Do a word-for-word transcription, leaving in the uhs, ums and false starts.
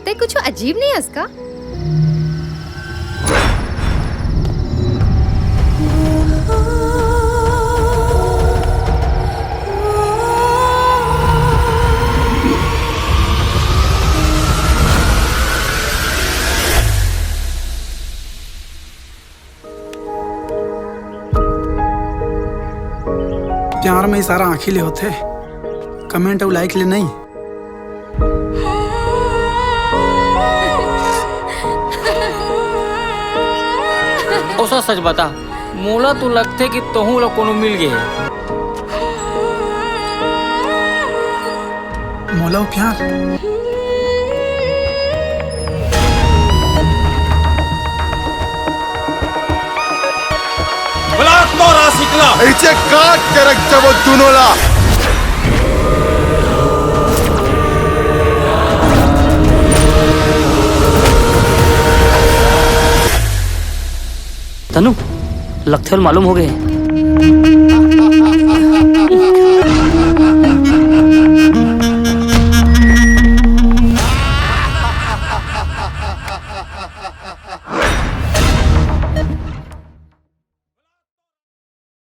ते कुछ अजीब नहीं हस का? प्यार में इशारा आँखी ले होथे, comment अउ like ले नहीं। ओसा सच बता, मोला तो लगथे कि तोहू ला कोनो मिल गे हे। मोला प्यार। बुला तो रासिकला। ऐसे काट के रख जब दोनों ला। तनु, लगथे ओला मालूम हो गे।